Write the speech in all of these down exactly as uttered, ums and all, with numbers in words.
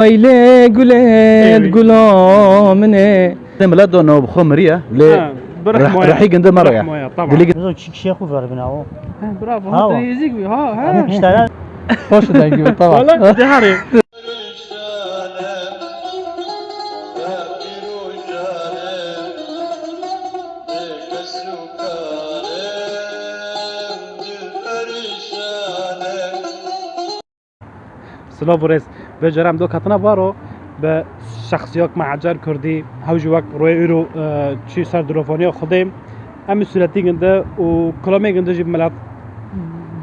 Aylê gulê Êwî. Gula min ê. Milet do nav xwe miriye, lê Ha, bi reh-, rehmoya. Rehî ginde me re ye. Rehmoya, tamam. Dilî Nizo çîk şêx û ver binawo. Ha, bravo. Ha, Ha, o. Te êzik bî, ha, ha. Ama işte ya. Hoş dengî, tamam. Wala, diharê. Silav û rêz. Vê cara em do ketine varo bi şexsiyok me Hacer Kurdî, hew jî wek rûyê îro, e, çî ser dilofoniya Xwedê. Em sûretî ginde û kilamê ginde jî milet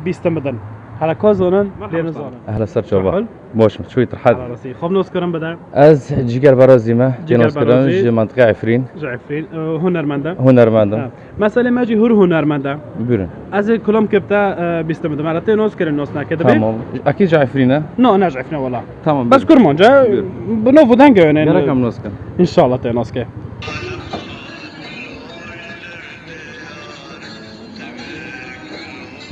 bîstin bidin. Hele ka zonin, Merhaba lê usta. Nizonin. Ehla ser çava. Çaxul. Baş im, çûyî tu rehet. Ala rastî. Xwe bi nos kirin bide. Ez Ciger Berazî me, Ciger tênaskirin Berazî. Ji mentiqê Efrîn. Ji Efrîn. E, hunermend e. Hunermend im. Ha. Meselê me jî hûr hunermend e. Buyurun. Ez ê kulam kipte, e, bîstim didim. Hele tê nos kirin, nos nake dibe? Tamam. Akî ji Efrîn e? No, ne ji Efrîn e wala. Tamam, buyurun. Bes kurmanca, buyurun. Bi nav û dengê wê ne? Gerek em nos kin. Înşallah tê nos ke.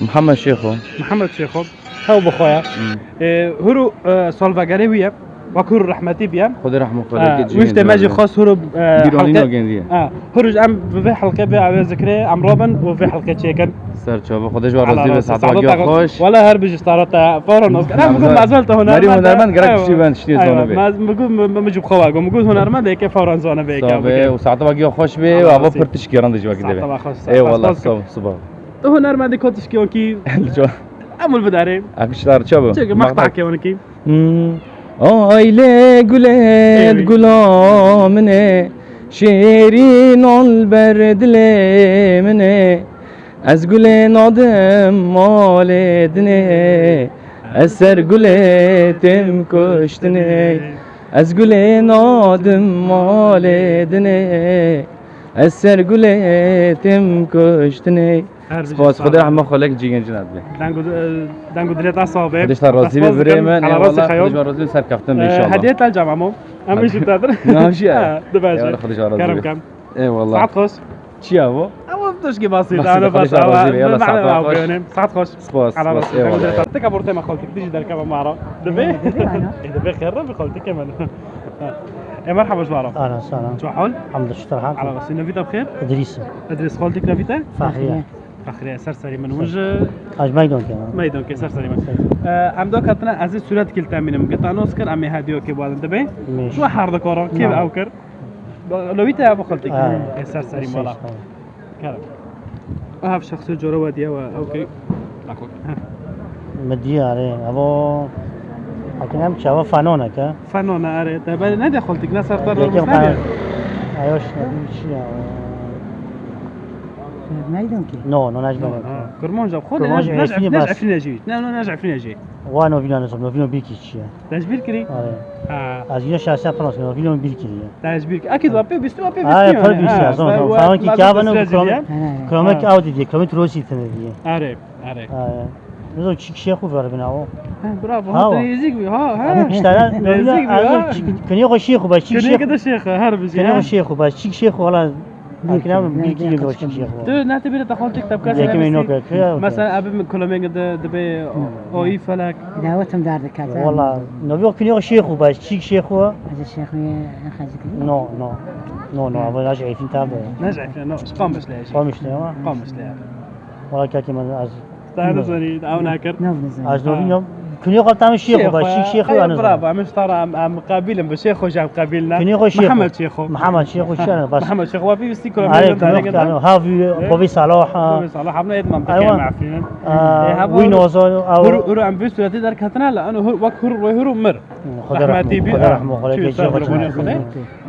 Mihemed Şêxo. Mihemed Şêxo. Hew bi xwe ye. Hmm. E, hûr û, e, salvegerê wî ye. Wek hûr rehmetî bîye. Xwedê rehmet xwe lê ke. Ha, wî tiştê me jî xwest hûr û, e, bîranîna gendiye. Ha, hûr û em bi vê helqê vê ew ê zikrê em rabin û vê helqê çêkin. Ser çava, Xwedê ji we razî be, saeta we giya xweş. Wala her bijî, saeta te fawran nos. Em bigum ez ol te hunermend. Merî hunermend gerek tiştî ben tiştî zane be. Ez bigum, min jî bi xwe ve gum. Bigum hunermend ê ke fawran zane be. Sağ be, û saeta we giya xweş be, û ava pir tişkî randî ji we dide be. Eyvallah, sağ ol, siba. Tu hunermendî ko tişkîyonkî. Em ol bidarê. Akişlar çabu. Çeke maqtak ke onkî. Hmm. Ay lê gulê Êwî. Gula min ê, şêrîn ol ber dilê min ê. Ez gulê nadim malê dinê, ez ser gulê têm kuştinê. Ez gulê nadim malê dinê, ez ser gulê têm kuştinê. Her bijî. Spas, Xwedê rehma xwe lek cîgên cinat be. Deng û, e, deng û dilê te sax be. Xwedê ji te razî be birê min. Eyvallah. Xwedê ji we razî be, serkeftin be inşallah. Hediye tel cam amo. Em jî te dir. Navşî ya. Ha, dibe jî. Eyvallah, Xwedê ji we razî be. Kerem kem. Eyvallah. Saet xweş. Çi ya bu? Ama tişkî basît. Basît, Xwedê ji we razî be. Eyvallah, saet xweş. Saet xweş. Spas, spas, eyvallah. Tika bortê me xaltik dijî derkeve mara. Dibe? Dibe, aynen. E, dibe xêr be xaltik hemen. E, merhaba ji we re. Ahlan, sahlan. Çi hal? Elhamdulillah, şikir hal. Ala rastî, navî te bi xêr? Îdrîs. Îdrîs, xaltik navî te? Fexriye. Fexriye, ser serî min. Hûn ji? Ez Meydonkê me. Meydonkê, ser serî min. Ser. E, em do ketine, ez ê sûret kil temînim. Gita nos kir, em ê hediyokê badin dibe. Mêş. Tu her dikara, kê ew kir? Navî te ya bi xaltik. Ha. E, ser serî mala. Kerem. Ev şexsê cora we diye we, okey. D'accord. Heh. Mi diye, erê, evo, hakim em çava fanoneke. Fanone, erê. Te belê ne de xaltik, ne ser te Yekem dormuz ne de. Ayoş, ne bileyim, çi ya. Neydim ki? No, no, ne bileyim. Ha, kurmanca, xo de Kurmanca ne, ne, Efrînê ne bas. Efrînê jî. Ne, no, ne Efrînê jî. Wa novîna ne, novîna bî ki çi ya. Te ji bîr kirî? Are. Ha. Ez yine şahsen plas, novîna bîr kirî ya. Te ji bîr kirî. Akî va pê bîst û va pê bîst. Are, pir bîst ya, zon. Falan ki kavano kromek, kromek Audi diye, kromek Rossi tene diye. Are, are. Are. Nizo çik şêx û ver bina o. Ha, bravo. Ha, te êzik bî, ha, ha. Ama işte, novîna, êzik bî, ha. Kiniye xo şêx û baş, çik şêx. Kiniye de şêx, her bijî. Kiniye xo şêx û baş, çik şêx û hala. Akî ne, bîr kirî, çik şêx û. Tu ne te bîre te xaltik te bikase. Yekim êno ke, ke. Mesela, abi kilometre de, dibe o, o iyi felek. Davetim derdi kata. Valla, novîna kiniye xo şêx û baş, çik şêx û. Hacı Şêxo ye, Hacı Kırı. No, no. No, no, ama naş Efrîn tabi. Naş Efrîn, no, Qamişlo ye. Qamişlo ama. Qamişlo ye. Valla kaki men az. Te nizanî, ew nekir. Ne nizanî. Az novîna kiniye xo tam şêx û baş, çik şêx û. Bravo, em ji te re em, em qebîl in, bi şêxo jî em qebîl ne. Kiniye xo şêxo. Mihemed Şêxo. Mihemed Şêxo çi ne bas. Mihemed Şêxo, wa pî wî sî kilometre. Are, kilometre, ha, vî, bo vî Saloh, ha. Bo vî Saloh, hevne êd mantike me Efrîn in. Wî nozo, ew. Hûr, hûr em vî sûretî derketine le, eno hûr, wek hûr, wê hûr û mir. Xwedê rehmet, rehmetî bî, Xwedê rehmet, Xwedê çi kecî ser xwe. Xwedê.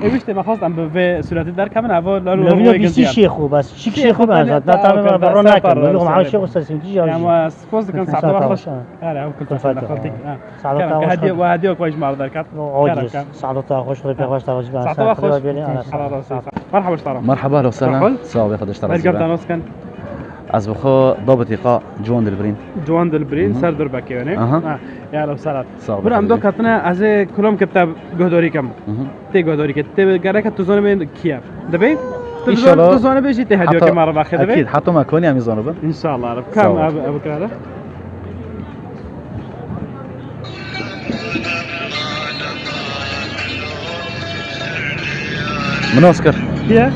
E, wî tiştê me xwest em bi vê sûretî derkevin, evo, lalo Novîna bîstî şêx û bas, çik şêx û bas, zaten tamam, ben ron nakim. Novîna Şêxo ser simtî ya. Ama spas dikim, saeta xweş. Are, ew kultur xaltik. Saeta xweş. Hediye, we hediye xweş mar derkat. Oğuz, saeta xweş, Xwedê pê xweş, saeta xweş. Merhaba, Ştara. Merhaba, Ştara. Merhaba, Ştara. Sağ ol, Xwedê ji te razî be. Ez bi xwe Dabitîqa Ciwan Dilbirîn. Ciwan Dilbirîn, ser Durbekê wene. Aha. Ha, ya Rab, salat. Sağ ol. Bira, em do ketine, ez ê kulom ke te guhdarî kem. Tê guhdarî ke, tê gereke tu zanibê kî ye. Dibê? Tu zan-, tu zanibê jî tê hediya ke me re vexê dibê. Akîd, heta me konî em ê zanibin. Înşallah, Rab. Kam ev, ev kare? Min nas kir. Kî ye?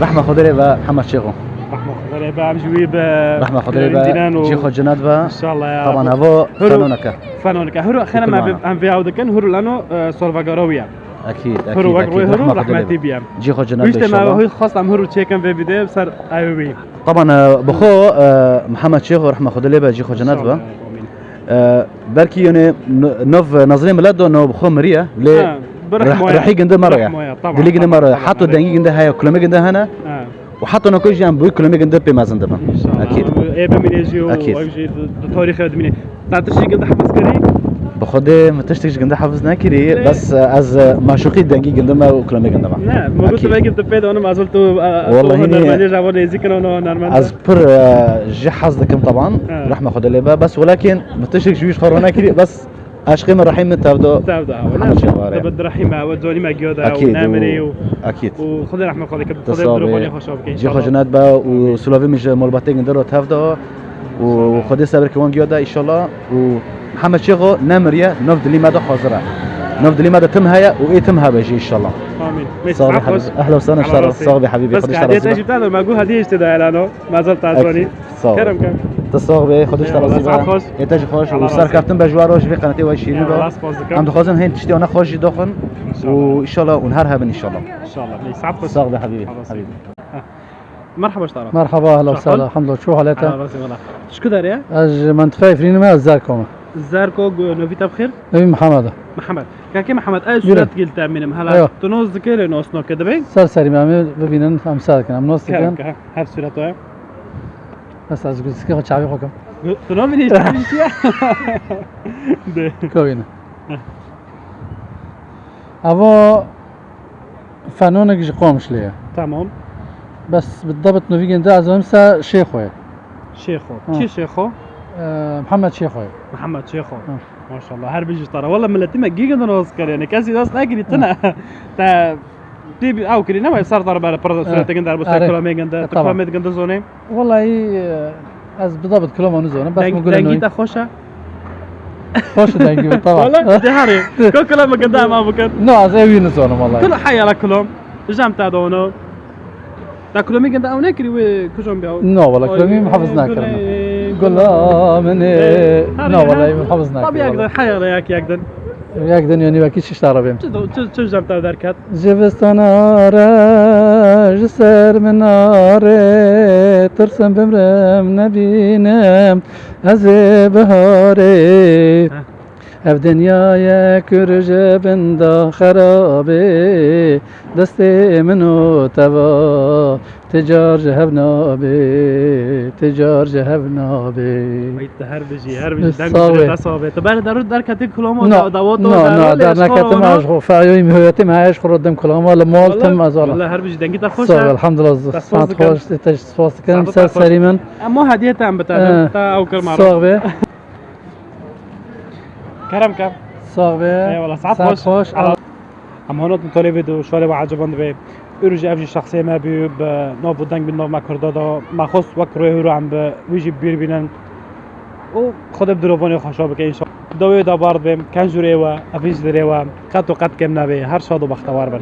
Rehma Xwedê lê be Mihemed Şêxo. Rehma Xwedê lê be, em ji wî be. Rehma Xwedê lê be, cî xwe cinet be. Înşallah ya. Taban evo fenoneke. Fenoneke. Hiro xêne me em vê ew dikin. Hiro leno, e, solvegara wî ye. Ekîd, ekîd, ekîd. Hiro wek rûyê hiro rehmetî bîye. Cî xwe cinet be înşallah. Wî tiştê me hî xwestam hiro çêkim vê vîdeo ser ew wî. Taban, e, bi xwe, e, Mihemed Şêxo Rehma Xwedê lê be, cî xwe cinet be. Înşallah, amîn. E, belkî yani n-, nav nazinê millet de nav bi xwe miriye. Lê reh-, rehî ginde me re ye. Dilî ginde me re ye. Heta dengî ginde heye, kulemê ginde hene. Û heta nako jî em bi wî kulemê ginde pê mezin dibin. Înşallah. Ekîd. Ê bimîne jî û ew jî di, di tarîxê dimîne. Te tiştî ginde hifz kirî? Bi Xwedê min tiştek ji ginde hifz nekirî. Bes, e, ez, e, meşûqî dengî ginde me û kulemê ginde me. Ne, me gotu belkî tu pê de onu mazil tu, e, tu hunermendê ji ava nêzîk in onu hunermend. Ez pir, e, jî hez dikim taban. Rehma Xwedê lê be. Bes welakin min tiştek ji wî ji xwe ronekirî. Bes eşqê min rehîm min tevdo. Tevdo, ew, Mihemed Şêxo re. Te bi rehîm ew, canî me giyo de, ew nemirî û, ekîd. Û Xwedê rehmet xwe dike, Xwedê bi rohanê xwe şa bike, înşallah. Cî xwe cinet be û silavê min ji malbatê ginde re tevdo. Û Xwedê sebir ke wan giyo de, înşallah. Û Mihemed Şêxo nemiriye, nav dilî me de hazir e. Nav dilî me de tim heye û ê tim hebe jî, înşallah. Amîn. Sağ ol, Habîbî. Ehla û sehla, sağ ol, Habîbî. Xwedê ji te razî be. Bes hediye te jî bide, me got hediyê ji te de helal o. Mazel te azanî. Sağ ol. Kerem ke. Te sağ be, Xwedê ji te razî be. Eyvallah, saet xweş. Ê te jî xweş û serkeftin be ji we re ji vê qenatê we şîrîn re. Eyvallah, spas dikim. Em dixwazin hên tiştê wana xweş jî doxin. Înşallah. Û înşallah hûn her hebin înşallah. Înşallah. Saet xweş. Sağ be Habîbî. Habîbî. Merhaba ji te re. Merhaba, ehla û sehla. Elhamdulillah, çi hal e te? Ala rastî wala. Ji ku derê ye? Ez ji mentiqeya Efrînê me, ez Zerko me. Zerko, gu-, novî te bi xêr? Novî Mihemed e. Mihemed. Kakê Mihemed, ez sûret gil te mînim. Hela tu nos dikê lê nos noke dibê? Ser serî me, em ê bibînin, em ser dikin. Em nos dikin. Kerem ke, hev sûret e. Bes ez gulstikê xwe çavê xwe kim. Tu nabînî, çavê çi ye? De. Kovîne. Heh. Ava fenonek ji Qamişlê ye. Tamam. Bes bi debit nivîgên de ez em se Şêxo ye. Şêxo. Ha. Çi Şêxo? Ee, Mihemed Şêxo ye. Mihemed Şêxo. Ha. Maşallah, her bijî tara. Wala milletî me gîgin de nos kir, yani kesî dest nekirî tine. Te Tê bi ew kirî, ne wayî ser dar bere pir sûretê ginde, bu ser kulamê ginde, tu kulamê ginde zonê. Wallahî, e, ez bi dabit kulama nizonim, bes min gulê noyî. Dengî te xweş e? Xweş e dengî min, tamam. Wala, de herê. Ko kulama ginde em ew bikin. No, ez ewî nizonim wallahî. Kul heya la kulam. Jem te dono. Te kulamê ginde ew nekirî wê kujon bi ew. No, wala kulamê min hefiz nekirine. Gula min ê. No, wala min hefiz nekirine. Tabii yek din, heya la yek, yek din. Yek din yani wekî şişta rabêm. Çi do-, çi, çi jem te derket? Zivistana re ji ser min nare, tirsim bimrim nebînim ez ê biharê. Heh. Ev dinyayê kur ji bin da xerabê, destê min û te va, ti car ji hev nabê, ti car ji hev nabê. Ay, tu her bijî, her bijî. Deng te sax be. Tu ber derû derketî kulamo da, da, no, no, no, derneketim, ez xwe feyoyî mihoyetî me, ez xwe rodim kulamo, li mal tim, ez wala. Wala her bijî, dengî te xweş e. Sağ ol, elhamdülillah, saet xweş, te spas dikim, ser serî min. Em o hediye te em bite, te ew kir me. Sağ be. Kerem ke. Sağ be. Eyvallah, saet xweş. Em hona tu talê vê şalê ve eciband be. Û jî ev jî şexsê me bî, bi nav û deng bi nav me Kurda da. Me xwest wek rûyê hûr em bi wî jî bîr bînin. Û Xwedê bi dirovanê xweşa bike înşallah. Dawê da bar dibêm, ken jûrê we, evî ji dirê we, qet û qet kêm nebê. Her şad û bextewar bin.